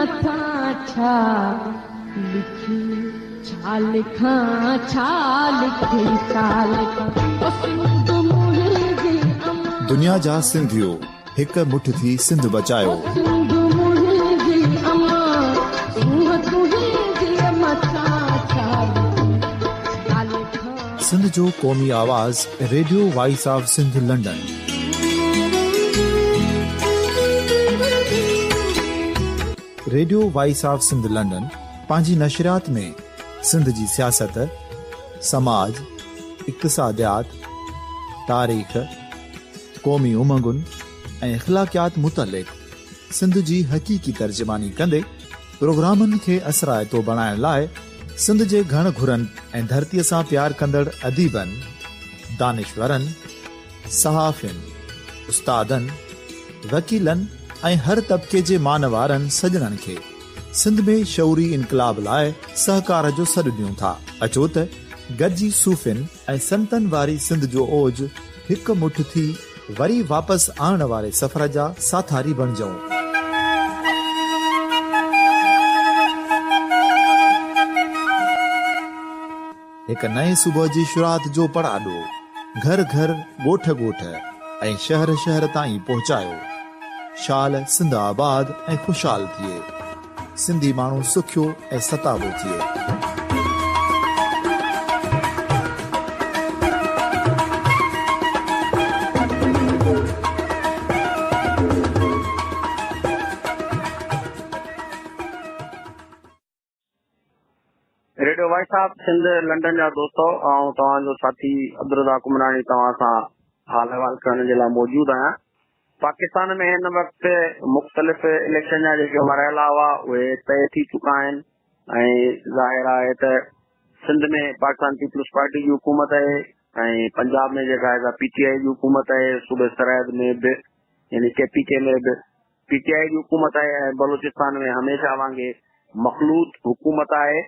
مٿان ڇا لکي ڇا لکان ڇا لکي ڇا لکان او سنڌ منهنجي امان. دنيا جا سنڌيو هڪ مٺ ٿي سنڌ بچايو. او سنڌ منهنجي امان سونهن تنهنجي مٿان ڇا لکي ڇا لکان. سنڌ جو قومي آواز radio voice of Sindh London. Radio voice of Sindh London پنهنجي نشريات ۾ سنڌ جي سياست، سماج، اقتصاديات، تاريخ، قومي امنگن ۽ اخلاقيات متعلق سنڌ جي حقيقي ترجماني ڪندي پروگرامن کي اثرائتو بڻائڻ لاء سنڌ جي گهڻ گهرن ۽ ڌرتيء سان پيار ڪندڙ اديبن، دانشورن، صحافين، استادن، وڪيلن ۽ هر طبقي جي مان وارن سڄڻن کي سنڌ ۾ شعوري انقلاب لاء سهڪار جو سڏ ڏيون ٿا. اچو ته گڏجي صوفين ۽ سنتن واري سنڌ جو اوج هڪ مٺ ٿي وري واپس آڻڻ واري سفر جا ساٿاري بڻجون. هڪ نئين صبح جي شروعات جو پڙاڏو گهر گهر، ڳوٺ ڳوٺ ۽ شهر شهر تائين پهچايو. شال سنڌ آباد ۽ خوشحال ٿئي. سنڌي ماڻهو سکيو ۽ ستابو ٿئي. Radio voice of Sindh London جا دوستو آئون توهان جو ساٿي عبدالرزاق عمراڻي توهان سان حال احوال ڪرڻ جي لاء موجود آهيان پاڪستان ۾ هن وقت مختلف اليڪشن جا جيڪي مرحلا هئا اهي طئي ٿي چڪا آهن ۽ ظاهر آهي ته سنڌ ۾ پاڪستان پيپلز پارٽي جي حڪومت آهي ۽ پنجاب ۾ جيڪا آهي پي ٽي آء جي حڪومت آهي صوبي سرحد ۾ به يعني ڪي پي ڪي ۾ به پي ٽي آء جي حڪومت آهي ۽ بلوچستان ۾ هميشه وانگي مخلوط حڪومت آهي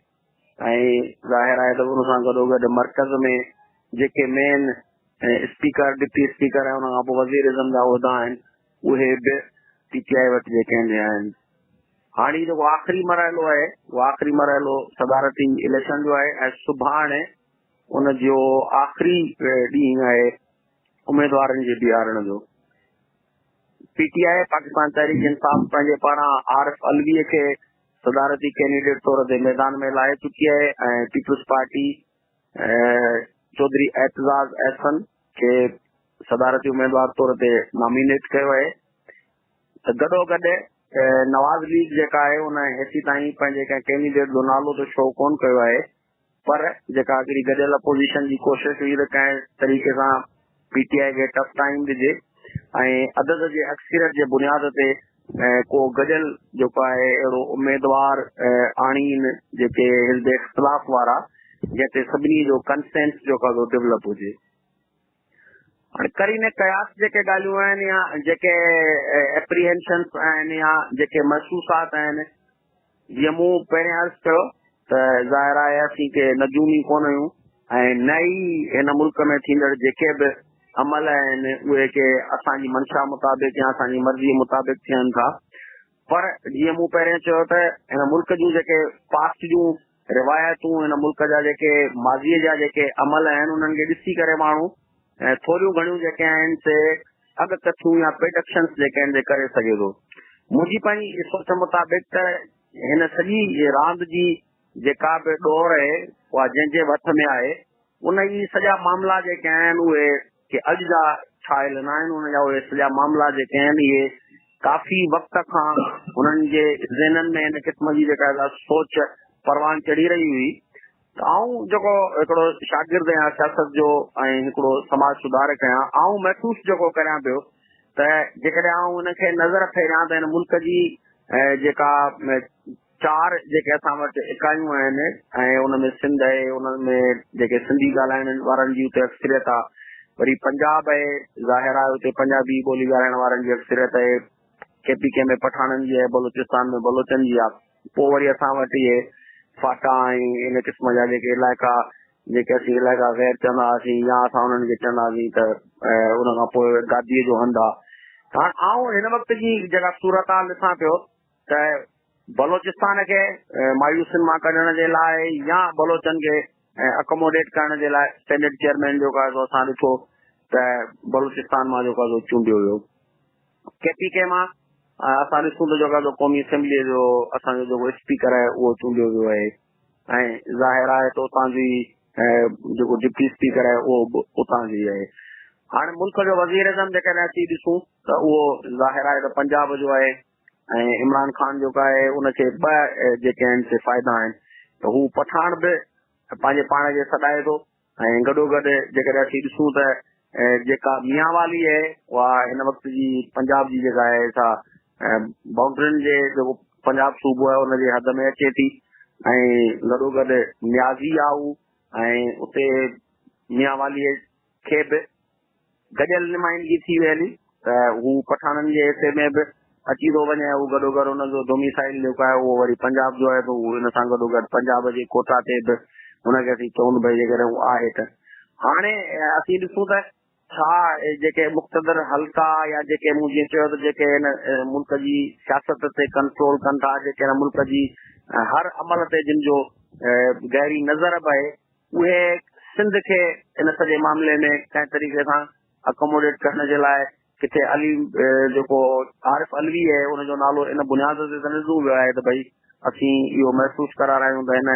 ۽ ظاهر آهي ته ان سان گڏو گڏ مرڪز ۾ جيڪي مين اسپيڪر ڊپٽي اسپيڪر ۽ ان کان پوء وزير اعظم جا عهدا آهن اهي به پي ٽي آء وٽ جيڪي آهن هاڻي جيڪو آخري مرحلو آهي اهو آخري مرحلو صدارتي اليڪشن جو آهي ۽ سڀاڻي ان جو آخري ڏينهن آهي اميدوارن جي بيهارڻ جو P T I Pakistan Tehreek Insaf پنهنجي پاران عارف علوي کي صدارتي ڪينڊيڊيٽ طور تي ميدان ۾ لاهي چڪي آهي ۽ پيپلز پارٽي چوڌري اعتزاز احسن کي صدارتي اميدوار طور تي نامينيٽ ڪيو آهي ته گڏو گڏ نواز ليگ جيڪا آهي ان هيسي تائين پنهنجي ڪنهن ڪينڊيڊيٽ جو نالو ته شو ڪون ڪيو آهي پر جيڪا هڪڙي گڏيل اپوزيشن جي ڪوشش هئي ته ڪنهن طريقي سان پي ٽي آء کي ٽف ٽائيم ڏجي ۽ عدد جي اڪثريت جي بنياد تي ڪو گڏيل جيڪو آهي اهڙو اميدوار آڻين جيڪي حزب اختلاف وارا جنهن تي سڀني جو ڪنسينس جيڪو آهي ڊولپ هجي. هاڻي قرين قياس جيڪي ڳالهيون آهن يا جيڪي ايپريهينشنس آهن يا جيڪي محسوسات آهن جيئن مون پهرين عرض ڪيو ته ظاهر آهي اسين ڪي نجومي ڪونه آهيون ۽ نه ئي هن ملڪ ۾ ٿيندڙ جيڪي به عمل آهن اهي ڪي اسان جي منشا مطابق يا اسان جي مرضي مطابق ٿين ٿا پر جيئن مون پهرين چيو ته هن ملڪ جون جيڪي پاسٽ جون روايتون هن ملڪ جا جيڪي ماضي جا جيڪي عمل آهن انهن کي ڏسي ڪري ماڻهو ٿوريون گهڻيون جيڪي آهن سي اڳڪٿيون يا پريڊڪشنس جيڪي آهن سي ڪري سگهي ٿو. منهنجي پنهنجي سوچ مطابق ته هن سڄي راند جي جيڪا به ڏور آهي اها جنهن جي به هٿ ۾ آهي ان جي سڄا معاملا جيڪي آهن اهي ڪي اڄ جا ٺاهيل نه آهن ان جا اهي سڄا معاملا جيڪي آهن اهي ڪافي وقت کان انهن جي ذهنن ۾ هن قسم جي جيڪا سوچ پروان چڙهي رهي هئي ته آئون جيڪو هڪڙو شاگرد آهيان سياست جو ۽ هڪڙو سماج سڌارڪ آهيان، آئون محسوس جيڪو ڪريان پيو ته جيڪڏهن آئون ان کي نظر ڦيريان ته هن ملڪ جي جيڪا چار جيڪي اسان وٽ اڪايون آهن ۽ ان ۾ سنڌ آهي، ان ۾ جيڪي سنڌي ڳالهائڻ وارن جي اتي اڪثريت آهي، وري پنجاب آهي، ظاهر آهي اتي پنجابي ٻولي ڳالهائڻ وارن جي اڪثريت آهي، ڪي پي ڪي ۾ پٺاڻن جي آهي، بلوچستان ۾ بلوچن جي آهي. پوء وري اسان وٽ اهي فاٽا ۽ ان قسم جا جيڪي علائقا جيڪي اسين علائقا غير چوندا هئاسين يا اسان انهن کي چوندا هئاسين ته ان کان پوء گاديء جو هنڌ آهي. هاڻ آئون هن وقت جي جيڪا صورتحال ڏسان پيو ته بلوچستان کي مايوسين مان ڪڍڻ جي لاء يا بلوچن کي اڪوموڊيٽ ڪرڻ جي لاء سينيٽ چيئرمين جيڪو آهي سو اسان ڏٺو ته بلوچستان مان جيڪو آهي سو چونڊيو ويو. ڪي پي ڪي مان اسان ڏسون ته جيڪو آهي سو قومي اسيمبليء جو اسان جو جيڪو اسپيڪر آهي اهو چونڊيو ويو آهي ۽ ظاهر آهي ته اتان جي جيڪو ڊپٽي اسپيڪر آهي اهو به اتان جو ئي آهي. هاڻي ملڪ جو وزيراعظم جيڪڏهن اسين ڏسون ته اهو ظاهر آهي ته پنجاب جو آهي. ۽ عمران خان جيڪو آهي ان کي ٻه جيڪي آهن سي فائدا آهن ته هو پٺاڻ به پنهنجي پاڻ کي سڏائي ٿو ۽ گڏو گڏ جيڪڏهن اسين ڏسون ته جيڪا ميان والي آهي اها هن وقت جي پنجاب جي جيڪا آهي سا بائونڊرين جي جيڪو پنجاب صوبو آهي ان جي حد ۾ اچي ٿي ۽ گڏو گڏ نيازي آهي هو ۽ اتي ميان والي کي به گڏيل نمائندگي ٿي وئي هلي ته هو پٺاڻن جي حصي ۾ به اچي ٿو وڃي ۽ هو گڏوگڏ ان جو ڊوميسائل جيڪو آهي اهو وري پنجاب جو آهي ته هو ان سان گڏوگڏ پنجاب جي ڪوٽا تي به ان کي اسين چئون ڀئي جيڪڏهن هو آهي ته هاڻي اسين ڏسون ته ڇا جيڪي مقتدر حلقا يا جيڪي مون جيئن چيو ته جيڪي هن ملڪ جي سياست تي ڪنٽرول ڪن ٿا، جيڪي هن ملڪ جي هر عمل تي جن جو گهري نظر به آهي، اهي سنڌ کي ان سڄي معاملي ۾ ڪنهن طريقي سان اڪوموڊيٽ ڪرڻ جي لاء ڪٿي علي جيڪو عارف علوي آهي ان جو نالو ان بنياد تي ته نه ڏنو ويو آهي ته ڀئي اسين اهو محسوس ڪرارايون ته هن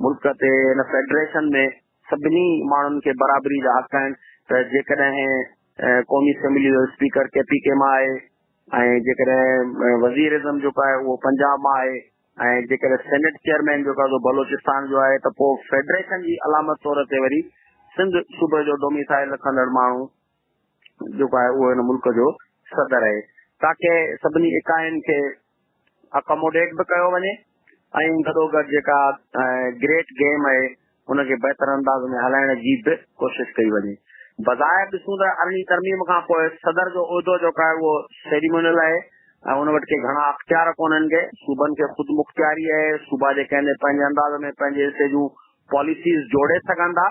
ملڪ تي هن فيڊريشن ۾ سڀني ماڻهن کي برابري جا حق آهن ته جيڪڏهن قومي اسيمبلي جو اسپيڪر ڪي پي ڪي مان آهي ۽ جيڪڏهن وزيراعظم جيڪو آهي اهو پنجاب مان آهي ۽ جيڪڏهن سينيٽ چيئرمين جيڪو آهي سو بلوچستان جو آهي ته پوء فيڊريشن جي علامت طور تي وري سنڌ صوبي جو ڊوميسائل رکندڙ ماڻهو جيڪو آهي اهو هن ملڪ جو صدر آهي تاڪه سڀني اڪائين کي اڪاموڊيٽ به ڪيو وڃي ۽ گڏوگڏ جيڪا گريٽ گيم آهي ان کي بهتر انداز ۾ هلائڻ جي به ڪوشش ڪئي وڃي. بظاهر ڏسون ته ارڙهين ترميم کان پوء صدر جو عهدو جيڪو آهي اهو سيريمونيل آهي ۽ ان وٽ ڪي گهڻا اختيار ڪونهن ڪي صوبن کي خودمختياري آهي، صوبا جيڪي آهن پنهنجي انداز ۾ پنهنجي حصي جون پاليسيز جوڙي سگهن ٿا.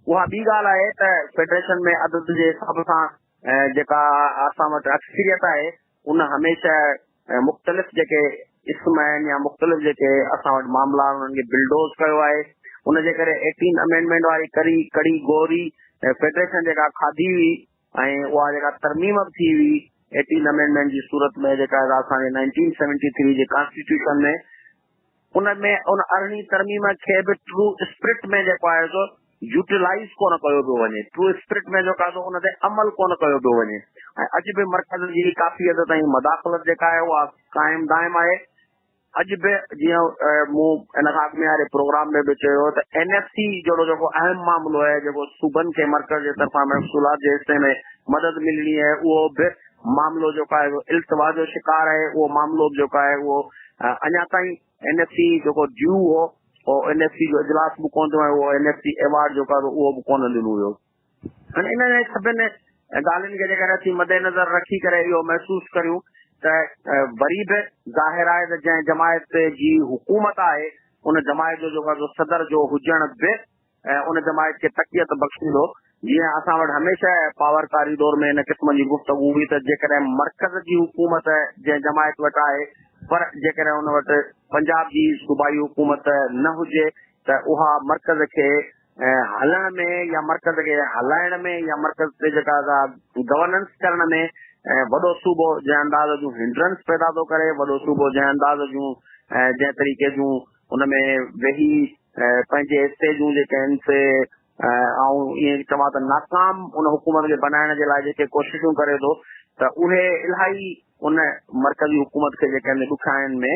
اها ٻي ڳالهه آهي ته فيڊريشن ۾ عدد جي حساب سان جيڪا اسان وٽ اڪثريت آهي ان هميشه مختلف جيڪي اسم آهن يا مختلف جيڪي اسان وٽ معاملا آهن انهن کي بلڊوز ڪيو آهي ان جي ڪري ايٽين امينڊمينٽ واري ڪري ڪڙي گوري فيڊريشن جيڪا کاڌي هئي ۽ اها جيڪا ترميم به ٿي هئي ايٽين امينڊمينٽ جي صورت ۾ جيڪا اسان جي نائنٽين سيونٽي ٿري جي ڪانسٽيٽيوشن ۾ ان ۾ ان ارڙهين ترميم کي به ٽرو اسپرٽ ۾ جيڪو آهي سو يوٽيلائيز ڪونه ڪيو پيو وڃي، ٽرو اسپرٽ ۾ جيڪو آهي سو ان تي عمل ڪونه ڪيو پيو وڃي ۽ اڄ به مرڪز جي ڪافي حد تائين مداخلت جيڪا آهي اها قائم دائم آهي. اڄ به جيئن مون ان کان اڳ ۾ واري پروگرام ۾ به چيو ته اين ايف سي جهڙو جيڪو اهم معاملو آهي جيڪو صوبن کي مرڪز جي طرفان محصولات جي حصي ۾ مدد ملڻي آهي اهو به معاملو جيڪو آهي اهو التوا جو شڪار آهي اهو معاملو به جيڪو آهي اهو اڃا تائين اين ايف سي جيڪو ڊيو هو اهو اين ايف سي جو اجلاس به ڪونه ٿيو ۽ اهو اين ايف سي ايوارڊ جيڪو آهي اهو به ڪونه ڏنو ويو. هاڻي انهن سڀني ڳالهين کي جيڪڏهن اسين مد نظر رکي ڪري اهو محسوس ڪريون ته وري به ظاهر آهي ته جنهن جماعت جي حڪومت آهي ان جماعت جو جيڪو آهي صدر جو هجڻ به ان جماعت کي تقويت بخشيندو. جيئن اسان وٽ هميشه پاور ڪاريڊور ۾ ان قسم جي گفتگو هئي ته جيڪڏهن مرڪز جي حڪومت جنهن جماعت وٽ آهي پر جيڪڏهن ان وٽ پنجاب جي صوبائي حڪومت نه هجي ته اها مرڪز کي هلڻ ۾ يا مرڪز کي هلائڻ ۾ يا مرڪز تي جيڪا گورننس ڪرڻ ۾ وڏو صوبو جنهن انداز جون هنڊرنس پيدا ٿو ڪري، وڏو صوبو جنهن انداز جون جنهن طريقي جون ان ۾ ويهي پنهنجي حصي جون جيڪي آهن سي آئون ائين چوان ته ناڪام ان حڪومت کي بنائڻ جي لاء جيڪي ڪوششون ڪري ٿو ته اهي الاهي ان مرڪزي حڪومت کي جيڪي آهن ڏکيائين ۾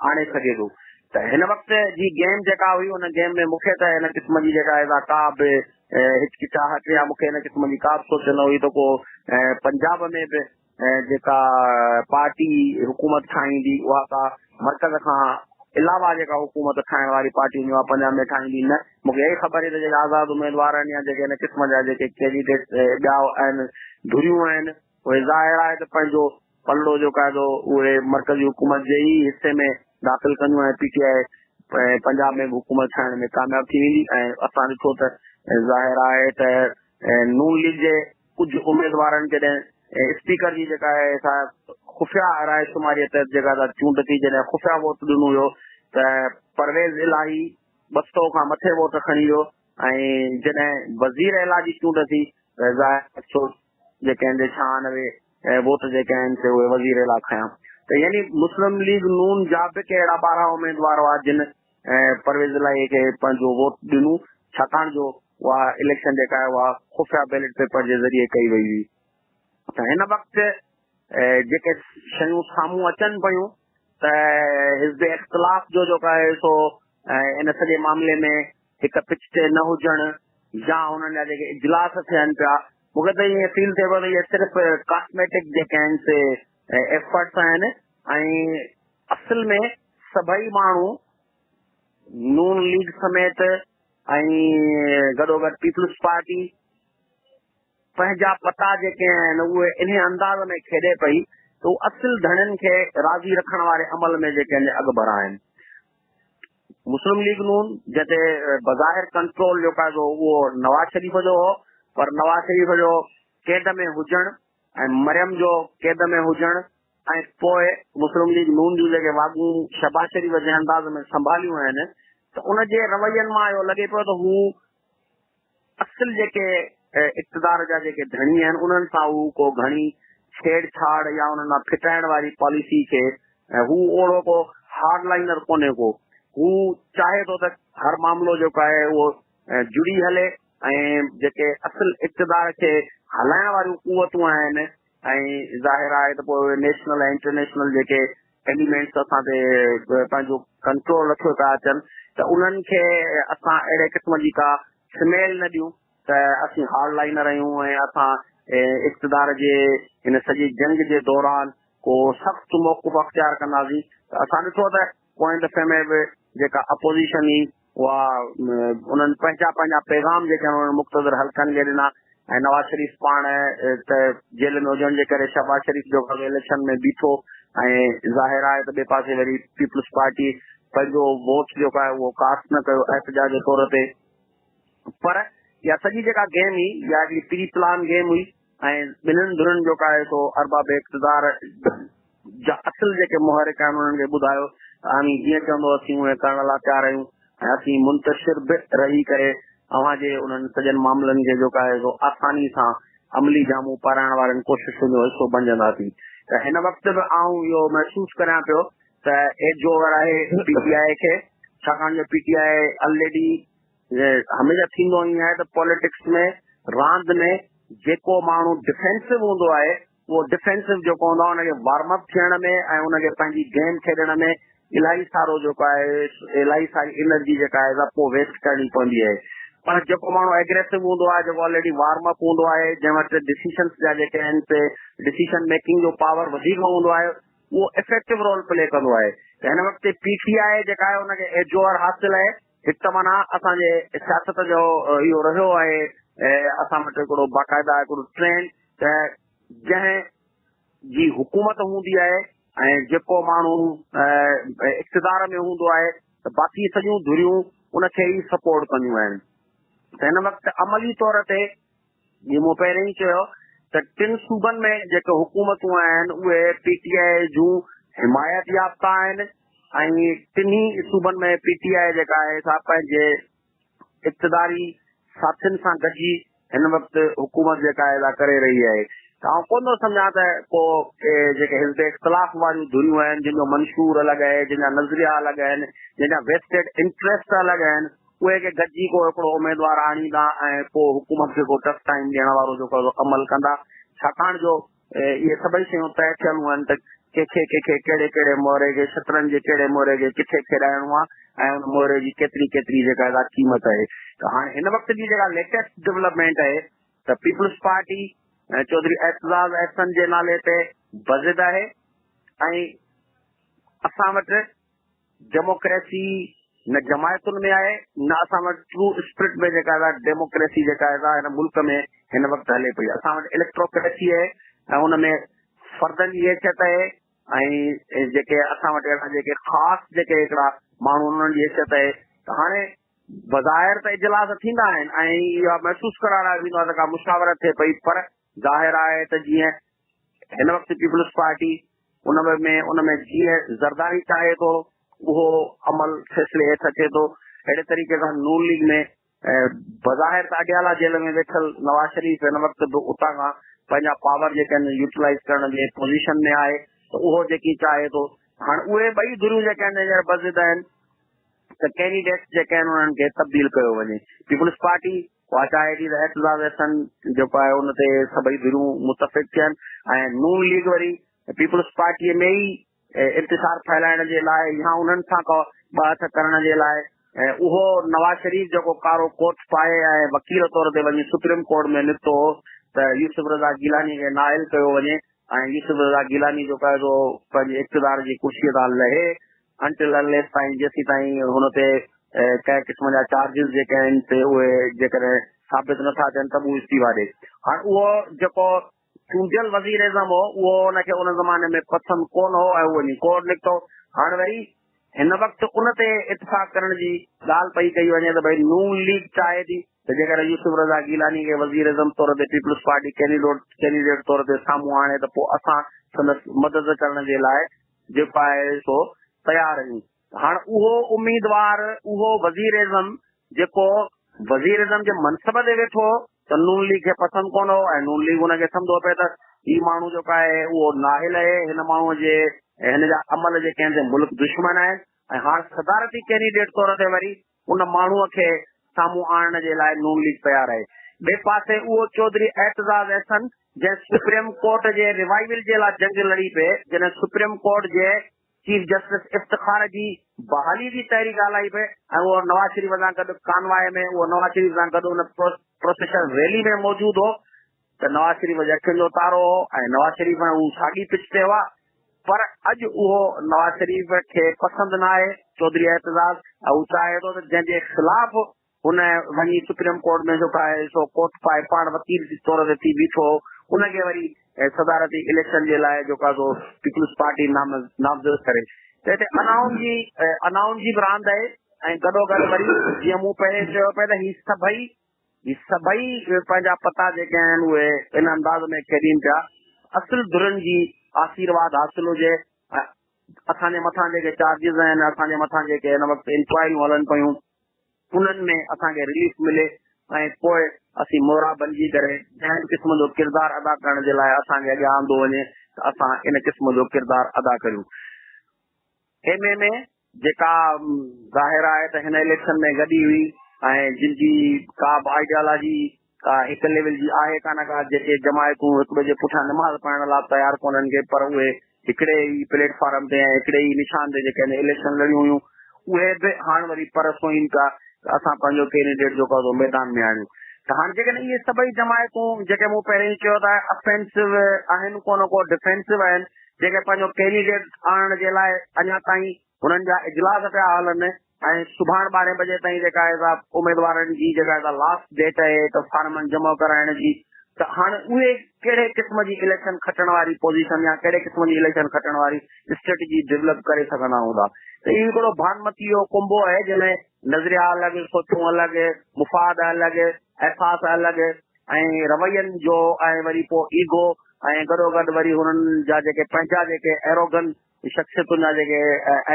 آڻي سگهي ٿو ته هن وقت جي گيم جيڪا هئي ان گيم ۾ مون کي ته هن قسم جي جيڪا آهي ڪا به هچڪچاهٽ يا مون کي هن قسم جي ڪا به سوچ نه هئي ته ڪو پنجاب ۾ به جيڪا پارٽي حڪومت ٺاهيندي اها ڪا مرڪز کان علاوه جيڪا حڪومت ٺاهڻ واري پارٽي هوندي اها پنجاب ۾ ٺاهيندي نه مون کي اها خبر هئي ته جيڪي آزاد اميدوار آهن يا جيڪي هن قسم جا جيڪي ڪينڊيڊيٽ ٻيا آهن ڌريون آهن اهي ظاهر آهي ته پنهنجو پلڙو جيڪو آهي سو اهي مرڪزي حڪومت جي ئي حصي ۾ داخل ڪنديون ۽ پي ٽي آء پنجاب ۾ به حڪومت ٺاهڻ ۾ ڪامياب ٿي ويندي ۽ اسان ڏٺو ته ظاهر آهي ته نون ليگ جي ڪجهه اميدوارن جڏهن اسپيڪر جي جيڪا آهي سا خفيه راء شماريء تحت جيڪا سا چونڊ ٿي، جڏهن خفيه ووٽ ڏنو ويو ته پرويز الاهي 200 کان مٿي ووٽ کڻي ويو ۽ جڏهن وزير اعليٰ جي چونڊ ٿي ته ظاهر افسوس جيڪي آهن 96 ووٽ جيڪي آهن سي اهي وزير اعليٰ کنيا ته يعني مسلم ليگ نون جا به ڪي اهڙا 12 اميدوار هئا جن پرويز الاهي کي پنهنجو ووٽ ڏنو، ڇاڪاڻ جو اها اليڪشن جيڪا آهي اها خفيه بيلٽ پيپر جي ذريعي ڪئي وئي هئي. ته هن وقت جيڪي شيون سامهون اچن پيون ته حزب اختلاف جو جيڪو آهي سو ان سڄي معاملي ۾ هڪ پچ تي نه هجڻ يا انهن جا جيڪي اجلاس ٿين پيا، مون کي ته ائين فيل ٿئي پيو ته اهي صرف ڪاسميٽڪ جيڪي آهن سي ايفرٽس آهن ۽ اصل ۾ سڀئي ماڻهو نون ليگ سميت ۽ گڏوگڏ پيپلز پارٽي پنهنجا پتا جيڪي آهن اهي انهي انداز ۾ کيڏي پئي ته هو اصل ڌڻين کي راضي رکڻ واري عمل ۾ جيڪي آهن اڳڀرا آهن. مسلم ليگ نون جنهن تي بظاهر ڪنٽرول جيڪو آهي سو اهو نواز شريف جو هو، پر نواز شريف جو قيد ۾ هجڻ ۽ مريم جو قيد ۾ هجڻ ۽ پوء مسلم ليگ نون جون جيڪي واڳون شهباز شريف جنهن انداز ۾ سنڀاليون آهن ته ان جي روين مان اهو لڳي پيو ته هو اصل جيڪي اقتدار جا جيڪي ڌڻي آهن انهن سان هو ڪو گهڻي ڇيڙ ڇاڙ يا انهن سان ڦٽائڻ واري پاليسي کي هو اوڙو ڪو هارڊ لائنر ڪونهي ڪو، هو چاهي ٿو ته هر معاملو جيڪو آهي اهو جڙي هلي ۽ جيڪي اصل اقتدار کي هلائڻ واريون قوتون آهن ۽ ظاهر آهي ته پوء نيشنل ۽ انٽرنيشنل جيڪي ايليمينٽس اسان تي پنهنجو ڪنٽرول رکيو پيا اچن ته انهن کي اسان اهڙي قسم جي ڪا سميل نه ڏيون ته اسين هارڊ لائنر آهيون ۽ اسان اقتدار جي هن سڄي جنگ جي دوران ڪو سخت موقف اختيار ڪنداسين. ته اسان ڏٺو ته پوئين دفعي ۾ به جيڪا اپوزيشن هئي اها انهن پنهنجا پنهنجا پيغام جيڪي آهن انهن مقتدر حلقن کي ڏنا ۽ نواز شريف پاڻ ته جيل ۾ هجڻ جي ڪري شهباز شريف جو اليڪشن ۾ بيٺو ۽ ظاهر آهي ته ٻئي پاسي وري پيپلز پارٽي پنهنجو ووٽ جيڪو آهي اهو ڪاسٽ نه ڪيو احتجاج جي طور تي. پر اها سڄي جيڪا گيم هئي اها هڪڙي پري پلان گيم هئي ۽ ٻنهن ڌرين جو ڪا سو ارباب اقتدار جا اصل جيڪي محرڪ آهن انهن کي ٻڌايو ته اوهين جيئن چوندو اسين اونئين ڪرڻ لاء تيار آهيون ۽ اسين منتشر به رهي ڪري اوهان جي انهن سڄن معاملن کي جو ڪا سو آساني سان عملي جامو پارائڻ وارين ڪوششن جو حصو بنجنداسين. ته هن وقت به آئون اهو محسوس ڪريان پيو ته ايج اوور آهي پي ٽي آء کي، ڇاڪاڻ جو پي ٽي آء الريڊي هميشه ٿيندو ائين آهي ته پاليٽڪس ۾ راند ۾ جيڪو ماڻهو ڊفينسو هوندو آهي اهو ڊفينسو جيڪو هوندو آهي ان کي وارم اپ ٿيڻ ۾ ۽ ان کي پنهنجي گيم کيڏڻ ۾ الاهي سارو جيڪو آهي الاهي ساري انرجي جيڪا آهي سا پوء ويسٽ ڪرڻي پوندي آهي، پر جيڪو ماڻهو ايگريسو هوندو آهي، جيڪو آلريڊي وارم اپ هوندو آهي، جنهن وٽ ڊسيشنس جا جيڪي آهن سي ڊسيشن ميڪنگ جو پاور وڌيڪ هوندو آهي، اهو افيڪٽو رول پلي ڪندو آهي. ته هن وقت پي ٽي آء جيڪا آهي ان کي ايج اوور حاصل آهي. هڪ ته معنيٰ اسان جي سياست جو اهو رهيو آهي اسان وٽ هڪڙو باقاعده هڪڙو ٽرينڊ ته جنهن جي حڪومت هوندي آهي ۽ جيڪو ماڻهو اقتدار ۾ هوندو آهي ته باقي سڄيون ڌريون ان کي ئي سپورٽ ڪنديون آهن. ته هن وقت عملي طور تي جيئن مون پهرين ئي چيو ته ٽن صوبن ۾ جيڪي حڪومتون آهن اهي پي ٽي آء جون حمايت يافته آهن ۽ ٽنهي صوبن ۾ پي ٽي آء جيڪا آهي سا پنهنجي اقتداري ساٿين سان گڏجي هن وقت حڪومت جيڪا آهي سا ڪري رهي آهي. ته آئون ڪونه ٿو سمجهان ته ڪو جيڪي حزب اختلاف واريون ڌريون آهن جن جو منشور الڳ آهي، جن جا نظريا الڳ آهن، جن جا ويسٽيڊ انٽريسٽ الڳ آهن، اهي ڪي گڏجي ڪو هڪڙو اميدوار آڻيندا ۽ پوء حڪومت کي ڪو ٽف ٽائيم ڏيڻ وارو جيڪو آهي سو عمل ڪندا، ڇاڪاڻ جو اهي سڀئي شيون طئي ٿيل آهن ته ڪنهن کي ڪنهن کي ڪهڙي ڪهڙي مهري کي شطرنج جي ڪهڙي مهري کي ڪٿي کيڏائڻو آهي ۽ ان مهري جي ڪيتري ڪيتري جيڪا آهي سا قيمت آهي. ته هاڻي هن وقت جي جيڪا ليٽيسٽ ڊولپمينٽ آهي ته پيپلز پارٽي چوڌري اعتزاز احسن جي نالي تي بضد آهي ۽ اسان وٽ ڊيموڪريسي نه جماعتن ۾ آهي نه اسان وٽ ٽرو اسپرٽ ۾ جيڪا آهي ڊيموڪريسي جيڪا آهي هن ملڪ ۾ هن وقت هلي پئي. اسان وٽ اليڪٽروڪريسي آهي ۽ ان ۾ فردن جي حيثيت آهي ۽ جيڪي اسان وٽ اهڙا جيڪي خاص جيڪي هڪڙا ماڻهو انهن جي حيثيت آهي. ته هاڻي بظاهر ته اجلاس ٿيندا آهن ۽ اها محسوس ڪرائڻ لاء ويندو آهي ته ڪا مشاورت ٿئي پئي، پر ظاهر آهي ته جيئن هن وقت پيپلز پارٽي ان ۾ جيئن زرداري چاهي ٿو، اهو عمل فيصلي هيٺ اچي ٿو. اهڙي طريقي سان نون ليگ ۾ بظاهر ته اڊيالا جيل ۾ ويٺل نواز شريف هن وقت به اتان کان پنهنجا پاور جيڪي آهن يوٽيلائز ڪرڻ جي پوزيشن ۾ آهي، ته اهو جيڪي چاهي ٿو. هاڻي اهي ٻئي ڌريون جيڪي آهن هينئر بضد آهن ته ڪينڊيڊيٽس جيڪي آهن انهن کي تبديل ڪيو وڃي. پيپلز پارٽي اها چاهي ٿي ته اعتزاز احسن جيڪو آهي ان تي سڀئي ڌريون متفق ٿين، ۽ نون ليگ وري پيپلز پارٽيء ۾ ئي انتشار ڦهلائڻ جي لاء يا انهن سان ڪو ٻه هٿ ڪرڻ جي لاء اهو نواز شريف جيڪو ڪارو ڪوٽ پائي ۽ وڪيل طور تي وڃي سپريم ڪورٽ ۾ نڪتو هو ته يوسف رضا گيلاني کي نااهل ڪيو وڃي ۽ يوسف رضا گيلاني جيڪو آهي سو پنهنجي اقتدار جي ڪرسيء تان لهي، انٽل انليس تائين جيسين تائين هن تي ڪنهن قسم جا چارجز جيڪي آهن سي اهي جيڪڏهن ثابت نٿا ٿين ته به هو استعيفا ڏي. هاڻ اهو جيڪو چونڊيل وزيراعظم هو، اهو ان کي ان زماني ۾ پسند ڪونه هو ۽ هو وڃي ڪورٽ نڪتو. هاڻ وري هن وقت ان تي اتفاق ڪرڻ جي ڳالهه پئي ڪئي وڃي ته ڀئي نون ليگ چاهي ٿي ته جيڪڏهن يوسف رضا گيلاني کي وزيراعظم طور تي پيپلز پارٽي ڪينڊيڊيٽ طور تي سامهون آڻي ته پوء اسان سندس مدد ڪرڻ جي لاء جيڪو آهي سو تيار آهيون. هاڻ اهو اميدوار، اهو وزيراعظم جيڪو وزيراعظم جي منصب تي ويٺو هو ته نون ليگ کي پسند ڪونه هو ۽ نون ليگ ان کي سمجهو پئي ته هي ماڻهو جيڪو آهي اهو نااهل آهي، هن ماڻهو جي هن جا عمل جيڪي آهن سي ملڪ دشمن آهن، ۽ هاڻ صدارتي ڪينڊيڊيٽ طور تي وري ان ماڻهو کي سامهون آڻڻ جي لاء نون ليگ تيار آهي. ٻئي پاسي اهو چوڌري اعتزاز احسن جنهن سپريم ڪورٽ جي ريوائيول جي لاء جنگ لڙي پئي، جڏهن سپريم ڪورٽ جي چيف جسٽس افتخار جي بحالي جي تحريڪ هلائي پئي ۽ اهو نواز شريف سان گڏ ڪانواء ۾ اهو نواز شريف سان گڏ ان پروسيشن ريلي ۾ موجود هو ته نواز شريف جي اکين جو تارو هو ۽ نواز شريف ۽ هو ساڳي پچ تي هئا، پر اڄ اهو نواز شريف کي پسند نه آهي چوڌري اعتزاز ۽ هو چاهي ٿو ته جنهن جي خلاف هن وڃي سپريم ڪورٽ ۾ جيڪو آهي سو ڪوٽ پائي پاڻ وڪيل جي طور تي ٿي بيٺو هو، ان کي وري صدارتي اليڪشن جي لاء جيڪو آهي سو پيپلز پارٽي نامزد ڪري ته هتي انائن جي انائن جي به راند آهي ۽ گڏوگڏ وري جيئن مون پهرين چيو پئي ته هي سڀئي پنهنجا پتا جيڪي آهن اهي ان انداز ۾ کيڏين پيا، اصل ڌرين جي آشيرواد حاصل هجي، اسان جي مٿان جيڪي چارجز آهن، اسان جي مٿان جيڪي هن وقت انڪوائريون هلن پيون، انهن ۾ اسان کي رليف ملي ۽ پوء اسين مورا بنجي ڪري جنهن به قسم جو ڪردار ادا ڪرڻ جي لاء اسان کي اڳيان آندو وڃي ته اسان ان قسم جو ڪردار ادا ڪريون. ايم ايم اي جيڪا ظاهر آهي ته هن اليڪشن ۾ گڏي هئي ۽ جن جي ڪا به آئيڊيالاجي ڪا هڪ ليول جي آهي ڪانه ڪا، جيڪي جماعتون هڪ ٻئي جي پٺيان نماز پڙهڻ لاء به تيار ڪونهن ڪي، پر اهي هڪڙي ئي پليٽ فارم تي ۽ هڪڙي ئي نشان تي جيڪي آهن اليڪشن لڙيون هيون، اهي به هاڻ وري پر سوئين پيا ته اسان پنهنجو ڪينڊيڊيٽ جيڪو آهي سو ميدان ۾ آڻيون. ته هاڻ جيڪڏهن اهي سڀئي جماعتون جيڪي مون پهرين ئي چيو ته افينسو آهن ڪونه ڪو ڊفينسو آهن، جيڪي پنهنجو ڪينڊيڊيٽ آڻڻ جي لاء اڃا تائين هنن جا اجلاس پيا هلن ۽ سڀاڻ 12 بجي تائين جيڪا آهي سا اميدوارن جي جيڪا آهي سا لاسٽ ڊيٽ آهي ته فارمن جمع ڪرائڻ جي، ته هاڻ اهي ڪهڙي قسم جي اليڪشن کٽڻ واري پوزيشن يا ڪهڙي قسم جي اليڪشن کٽڻ واري اسٽريٽجي ڊولپ ڪري سگهندا هوندا؟ ته اهو هڪڙو ڀانمتي جو ڪنبو آهي جنهن ۾ نظريا الڳ، سوچون الڳ، مفاد الڳ، احساس الڳ ۽ روين جو ۽ وري پوء ايگو ۽ گڏوگڏ وري هنن جا جيڪي پنهنجا جيڪي ايروگن شخصيتن جا جيڪي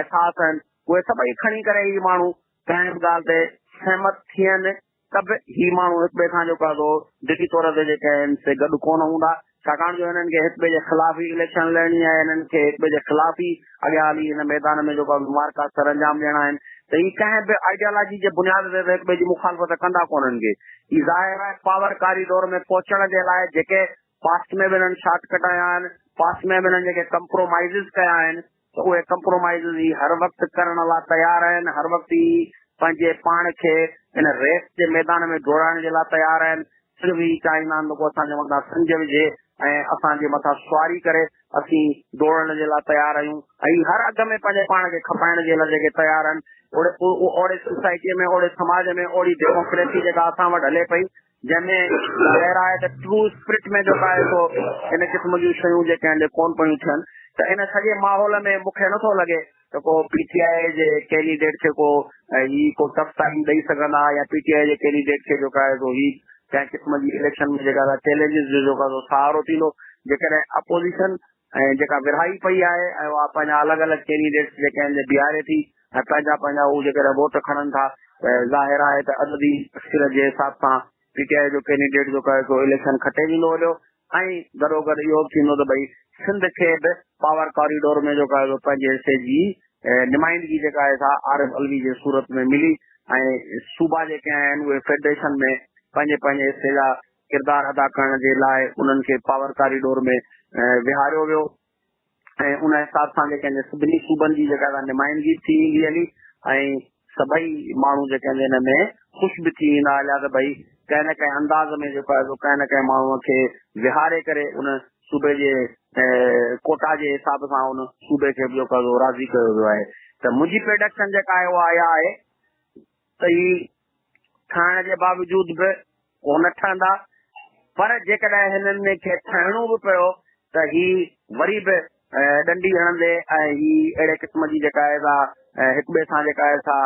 احساس آهن اهي سڀئي کڻي ڪري هي ماڻهو ڪنهن به ڳالهه تي سهمت ٿين ته به هي ماڻهو هڪ ٻئي کان جيڪو آهي سو دلي طور تي جيڪي آهن سي گڏ ڪونه هوندا، ڇاڪاڻ جو هنن کي هڪ ٻئي جي خلاف ئي اليڪشن لڙڻي آهي، هنن کي هڪ ٻئي جي خلاف ئي اڳيان هلي هن ميدان ۾ جيڪو آهي معرڪا سر انجام ڏيڻا آهن، ته هي ڪنهن به آئيڊيالاجي جي بنياد تي ته هڪ ٻئي جي مخالفت ڪندا ڪونهن ڪي. هي ظاهر آهي پاور ڪاريڊور ۾ پهچڻ جي لاء جيڪي پاسٽ ۾ به هنن شارٽ ڪٽ هنيا آهن، پاسٽ ۾ به هنن جيڪي ڪمپرومائيزز ڪيا آهن ته اهي ڪمپرومائيزز هي هر وقت ڪرڻ لاء تيار آهن، هر وقت هي پنهنجي پاڻ کي ان ريس جي ميدان ۾ ڊوڙائڻ جي لاء تيار آهن، صرف هي چاهيندا آهن ته ڪو اسان جي مٿان سنج وجهي ۽ اسان جي مٿان سواري ڪري، اسين ڊوڙڻ جي لاء تيار آهيون ۽ هي هر اگهه ۾ پنهنجي پاڻ کي کپائڻ جي لاء جيڪي تيار آهن. اوڙي سوسائٽيء ۾ اوڙي سماج ۾ اوڙي ڊيموڪريسي جيڪا اسان وٽ هلي پئي، جنهن ۾ ظاهر آهي ته ٽرو اسپرٽ ۾ جيڪو آهي سو ان قسم جون شيون جيڪي آهن ڪون پيون ٿين، ته ان سڄي ماحول ۾ مون کي نٿو لڳي ته ڪو پي ٽي آء جي ڪينڊيڊيٽ کي ڪو هي ڪو ٽف ٽائيم ڏئي سگهندا يا پي ٽي آء جي ڪينڊيڊيٽ کي جيڪو آهي سو هي ڪنهن قسم جي اليڪشن ۾ جيڪا چئلينجز جو جيڪو آهي سو سهارو ٿيندو. جيڪڏهن اپوزيشن ۽ جيڪا ورهائي پئي آهي ۽ اها پنهنجا الڳ الڳ ڪينڊيڊيٽس جيڪي آهن بيهاري ٿي ۽ پنهنجا پنهنجا هو جيڪڏهن ووٽ کڻن ٿا ته ظاهر آهي ته عددي اڪثريت جي حساب سان پي ٽي آء جو ڪينڊيڊيٽ جيڪو آهي سو اليڪشن کٽي ويندو هليو ۽ گڏوگڏ اهو به ٿيندو ته ڀئي سنڌ کي به پاور ڪاريڊور ۾ جيڪو آهي سو پنهنجي حصي جي نمائندگي جيڪا آهي سا عارف علوي جي صورت ۾ ملي ۽ صوبا جيڪي آهن اهي فيڊريشن ۾ پنهنجي پنهنجي حصي جا ڪردار ادا ڪرڻ جي لاء انهن کي پاور ڪاريڊور ۾ ويهاريو ويو ۽ ان حساب سان جيڪي آهن سڀني صوبن جي جيڪا نمائندگي ٿي ويندي هلي ۽ سڀئي ماڻهو جيڪي آهن ان ۾ خوش به ٿي ويندا هليا ته ڀئي ڪنهن نه ڪنهن انداز ۾ جيڪو آهي سو ڪنهن نه ڪنهن ماڻهوء کي ويهاري ڪري ان صوبي جي ڪوٽا جي حساب سان ان صوبي کي به جيڪو آهي سو راضي ڪيو ويو آهي ته منهنجي پريڊڪشن جيڪا آهي اها اها آهي ته هي ٺاهڻ جي باوجود به ڪونه ٺهندا پر جيڪڏهن هنن کي ٺهڻو به پيو ته هي وري به ڏنڊي هڻندي ۽ هي اهڙي قسم جي جيڪا آهي سا هڪ ٻئي سان جيڪا آهي سا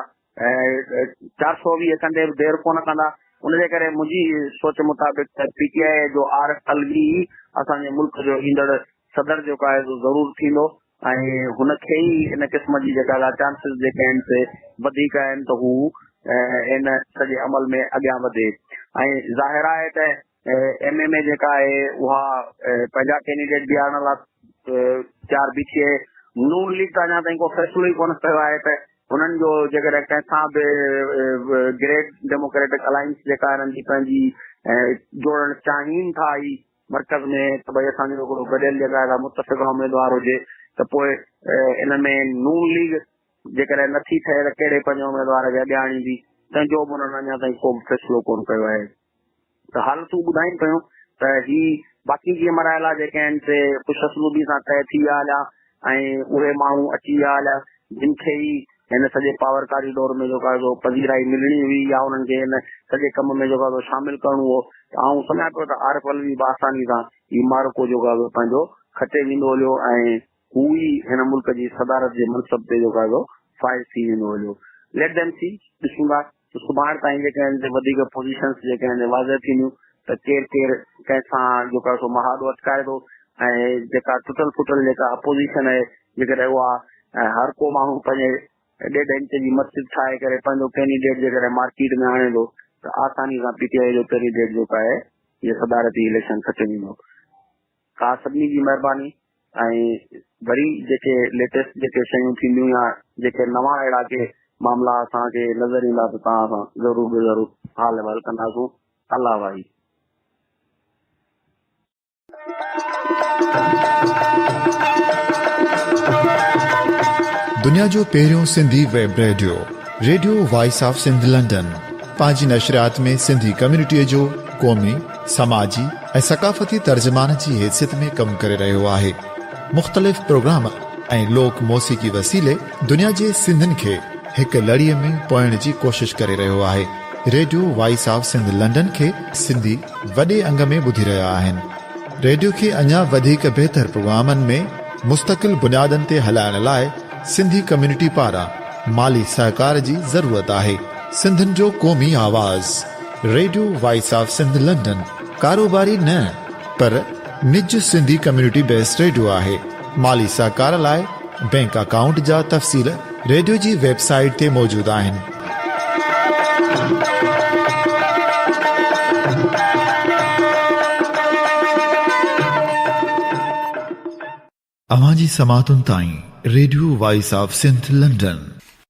420 ڪندي به دير ڪونه ڪندا. ان جي ڪري منهنجي سوچ مطابق ته پي ٽي آء جو عارف علوي ئي اسان جي ملڪ جو ايندڙ صدر جيڪو آهي سو ضرور ٿيندو ۽ هن کي ئي ان قسم جي جيڪا لا چانسز جيڪي آهن سي وڌيڪ آهن ته هو ان سڄي عمل ۾ اڳيان وڌي ۽ ظاهر آهي ته ايم ايم اي جيڪا آهي اها پنهنجا ڪينڊيڊيٽ بيهارڻ لاء تيار بيٺي آهي. نون ليگ ته اڃا تائين ڪو فيصلو ئي ڪونه ڪيو آهي ته هنن جو جيڪڏهن ڪنهن سان به گريٽ ڊيموڪريٽڪ الائنس جيڪا هنن جي پنهنجي جوڙڻ چاهين ٿا هي مرڪز ۾ ته ڀئي اسان جو هڪڙو گڏيل جيڪا آهي متفقه اميدوار هجي ته پوء ان ۾ نون ليگ جيڪڏهن نٿي ٺهي ته ڪهڙي پنهنجي اميدوار کي اڳيان آڻيندي تنهن جو به انهن اڃا تائين ڪو به فيصلو ڪونه ڪيو آهي ته حالتون ٻڌائين پيون ته هي باقي جيئن مرحلا جيڪي آهن سي خوش اسلوبي سان طئي ٿي ويا هليا ۽ اهي ماڻهو اچي ويا هليا جن کي ئي هن سڄي پاور ڪاريڊور ۾ جيڪو آهي سو پذيرائي ملڻي هئي يا انهن کي هن سڄي ڪم ۾ جيڪو آهي سو شامل ڪرڻو هو ته آئون سمجهان پيو ته عارف علوي به آساني سان هي معرڪو جيڪو آهي سو پنهنجو کٽي ويندو هليو ۽ هو ئي هن ملڪ جي صدارت جي منصب تي جيڪو آهي سو فائز ٿي ويندو هليو. Let them see، ڏسون ٿا ته سڀاڻ تائين جيڪي آهن سي وڌيڪ پوزيشنس جيڪي آهن سي واضح ٿينديون ته ڪير ڪير ڪنهن سان جيڪو آهي سو مهاڏو اٽڪائي ٿو ۽ جيڪا ٽٽل ڦٽل جيڪا اپوزيشن آهي جيڪڏهن اها هر ڪو ماڻهو پنهنجي ڏيڍ انچ جي مسجد ٺاهي ڪري پنهنجو ڪينڊيڊيٽ جيڪڏهن مارڪيٽ ۾ آڻي ٿو ته آساني سان پي ٽي آء جو ڪينڊيڊيٽ جيڪو آهي اهو صدارتي اليڪشن کٽي ويندو. توهان سڀني جي مهرباني ۽ وري جيڪي ليٽيسٽ جيڪي شيون ٿينديون يا جيڪي نوان اهڙا ڪي معاملا اسان کي نظر ايندا ته توهان سان ضرور به ضرور حال احوال ڪنداسون. الله واهي. دنيا جو پهريون Sindhi web radio, radio voice of Sindh London, پنهنجي نشريات ۾ سنڌي ڪميونٽيء جو قومي، سماجي ۽ ثقافتي ترجمان جي حيثيت ۾ ڪم ڪري رهيو آهي. مختلف پروگرام ۽ لوڪ موسيقي وسيلي دنيا جي سنڌين کي هڪ لڙيء ۾ پوئڻ جي ڪوشش ڪري رهيو آهي. Radio voice of Sindh London کي سنڌي وڏي انگ ۾ ٻڌي رهيا آهن. ريڊيو کي اڃا وڌيڪ بهتر پروگرامن ۾ مستقل بنيادن تي هلائڻ لاء سنڌي ڪميونٽي پاران مالي سهڪار جي ضرورت آهي. سنڌين جو قومي آواز radio voice of Sindh London ڪاروباري نه پر نج سنڌي ڪميونٽي بيسڊ ريڊيو آهي. مالي سهڪار لاء بينڪ اڪائونٽ جا تفصيل ريڊيو جي ويب سائيٽ تي موجود آهن. اوهان جي سماعتن تائين radio voice of Sindh London.